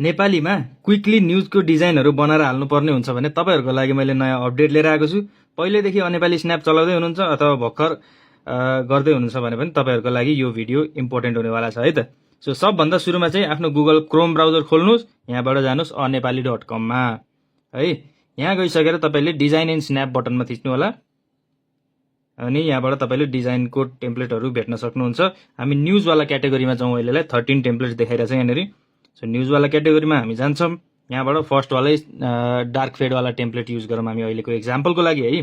नेपालीमा क्विकली न्युजको डिजाइनहरू बनाएर हाल्नुपर्ने हुन्छ भने तपाईँहरूको लागि मैले नयाँ अपडेट लिएर आएको छु। पहिलेदेखि नेपाली स्न्याप चलाउँदै हुनुहुन्छ अथवा भर्खर गर्दै हुनुहुन्छ भने पनि तपाईँहरूको लागि यो भिडियो इम्पोर्टेन्ट हुनेवाला छ है त। सो सबभन्दा सुरुमा चाहिँ आफ्नो गुगल क्रोम ब्राउजर खोल्नुहोस्, यहाँबाट जानुहोस् अनेपाली.com मा है। यहाँ गइसकेर तपाईँले डिजाइन इन स्न्याप बटनमा थिच्नु होला अनि यहाँबाट तपाईँले डिजाइनको टेम्प्लेटहरू भेट्न सक्नुहुन्छ। हामी न्युजवाला क्याटेगोरीमा जाउँ। अहिलेलाई 13 टेम्प्लेट देखाइरहेछ यहाँनिर। सो न्युजवाला क्याटेगोरीमा हामी जान्छौँ। यहाँबाट फर्स्टवालै डार्क फेडवाला टेम्प्लेट युज गरौँ हामी अहिलेको एक्जाम्पलको लागि है।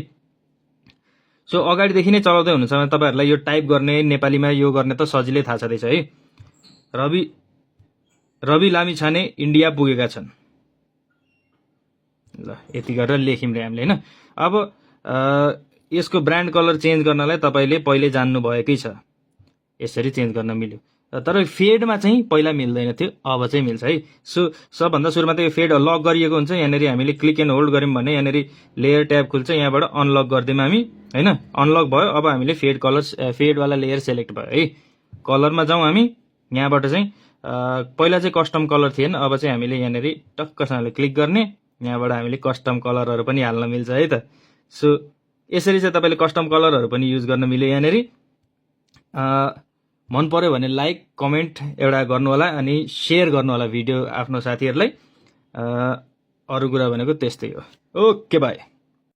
सो अगाडिदेखि नै चलाउँदै हुनुहुन्छ भने तपाईँहरूलाई यो टाइप गर्ने नेपालीमा यो गर्ने त सजिलै थाहा छँदैछ है। रवि लामिछाने इन्डिया पुगेका छन्। ल यति गरेर लेख्यौँ रे हामीले होइन। अब यसको ब्रान्ड कलर चेन्ज गर्नलाई तपाईँले पहिले जान्नुभएकै छ, यसरी चेन्ज गर्न मिल्यो। तर फेडमा चाहिँ पहिला मिल्दैन थियो, अब चाहिँ मिल्छ है। सो सबभन्दा सुरुमा त यो फेड लक गरिएको हुन्छ। यहाँनिर हामीले क्लिक एन्ड होल्ड गऱ्यौँ भने यहाँनिर लेयर ट्याब खुल्छ, यहाँबाट अनलक गरिदिउँ हामी होइन। अनलक भयो। अब हामीले फेडवाला लेयर सेलेक्ट भयो है। कलरमा जाउँ हामी। यहाँबाट चाहिँ पहिला चाहिँ कस्टम कलर थिएन, अब चाहिँ हामीले यहाँनिर टक्कसँगले क्लिक गर्ने, यहाँबाट हामीले कस्टम कलरहरू पनि हाल्न मिल्छ है त। सो यसरी चाहिँ तपाईँले कस्टम कलरहरू पनि युज गर्न मिल्यो यहाँनिर। मन पर्यो भने लाइक कमेन्ट एउटा गर्नु होला अनि सेयर गर्नु होला भिडियो आफ्नो साथीहरूलाई। अरू कुरा भनेको त्यस्तै हो। Okay by.